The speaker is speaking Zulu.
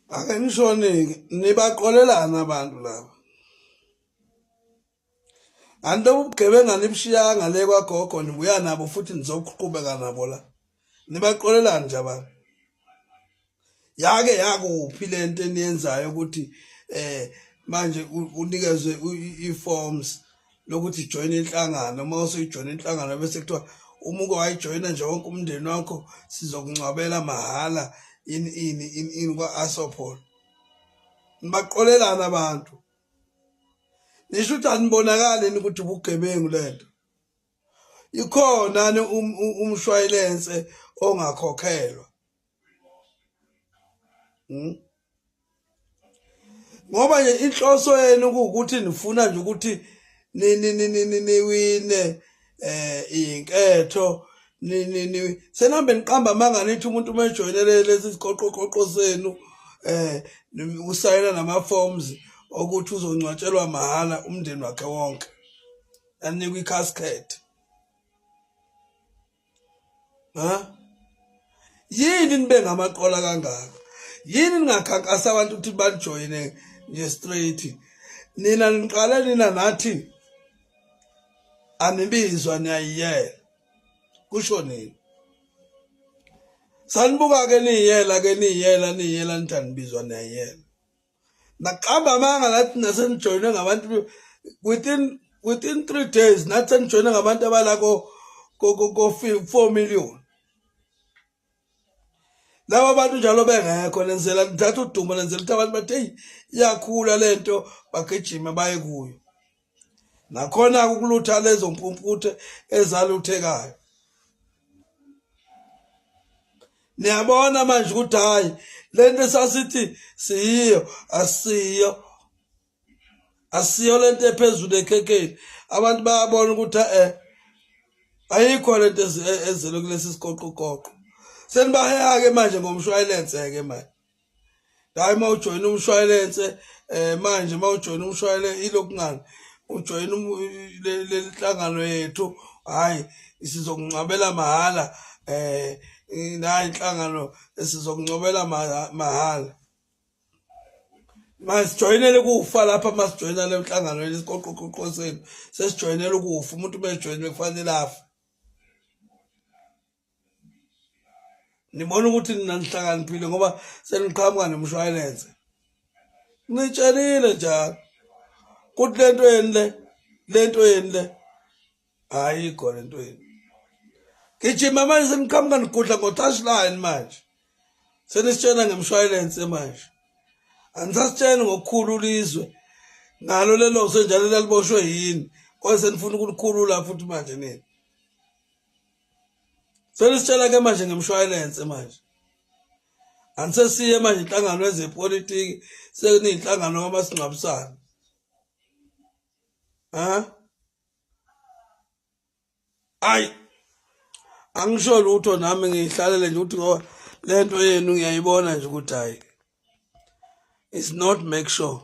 Ake nishonike nibaqolelana abantu laba. Anti ubugebenga nibushiyanga le kwagogo nibuya nabo futhi nizoqhubeka nabo la. Nibaqolelana nje abantu. Yake yakuphi lento eniyenzayo ukuthi manje unikezwe i-forms lokuthi join inhlangano uma usuyijoyina inhlangano bese kuthiwa uma uke wayijoyina nje wonke umndeni wakho sizokungcwabela mahhala ini ini ini ini kwa-asopol. Nibaqolelana abantu. Nisho ukuthi anibonakali yini ukuthi ubugebengu lento. Ikhona umshwayilense ongakhokhelwa. Ngoba nje inhloso yenu kuwukuthi nifuna nje ukuthi niwine inketho ni senihambe niqamba amanga nithi umuntu uma ejoyinele lesi siqoqoqoqo senu usayina nama forms okuthi uzongcwatshelwa mahhala umndeni wakhe wonke anikwe i-casket. Ha, yini nibe ngamaqola kangaka? Yini ningakhankasa abantu ukuthi banijoyine nje straight? Nina niqale nina nathi anibizwa niyayiyela, kusho nini? Sanibuka ke niyela ke niyela niyela nithi anibizwa niyayiyela. Naqamba amanga nathi nasenijoyinwe ngabantu within 3 days, nathi senijoyinwe ngabantu abala ko 4 million. Laba bantu njalo bengekho nenzela nithatha udumo nenzela ukuthi abantu bathi hey iyakhula lento bagijime baye kuyo. Nakhona ukulutha lezo mpumputhe ezaluthekayo. Niyabona manje ukuthi hayi lento esasithi siyiyo asiyo, asiyo lento ephezulu ekhekheni. Abantu bayabona ukuthi ayikho lento ezelwe kulesi siqoqoqoqo. Senibaheha ke manje ngomshwayilense ke manje. Hayi uma ujoyina umshwayilense manje uma ujoyina umshwayilense ilokungani ujoyina le nhlangano yethu, hayi sizokungcwabela mahhala nayi inhlangano esizokuncobela mahhala. Masijoyinele ukufa lapha, masijoyina le nhlangano lesiqoqoqoqo senu sesijoyinele ukufa. Umuntu uma ejoyinile kufanele afe. Nibona ukuthi nina nihlakaniphile ngoba seniqhamuka nemshwayilense. Nitshelile njalo kuthi lento yeni le, lento yeni le ayikho lento yeni. Gijima manje seniqhamuka nigudla ngo-touchline manje, senisitshela ngemshwayilense manje. Anisasitsheli ngokukhulula izwe ngalo lelo senjalo laliboshwe yini, kodwa senifuna ukulikhulula futhi manje nina. Senisitshela ke manje ngemshwayilense manje. Anisesiye manje inhlangano yezepolitiki, sekuniyinhlangano kamasingcwabisane. Ha? Ayi angisho lutho nami ngihlalele nje ukuthi ngoba lento yenu ngiyayibona nje ukuthi hayi it's not make sure.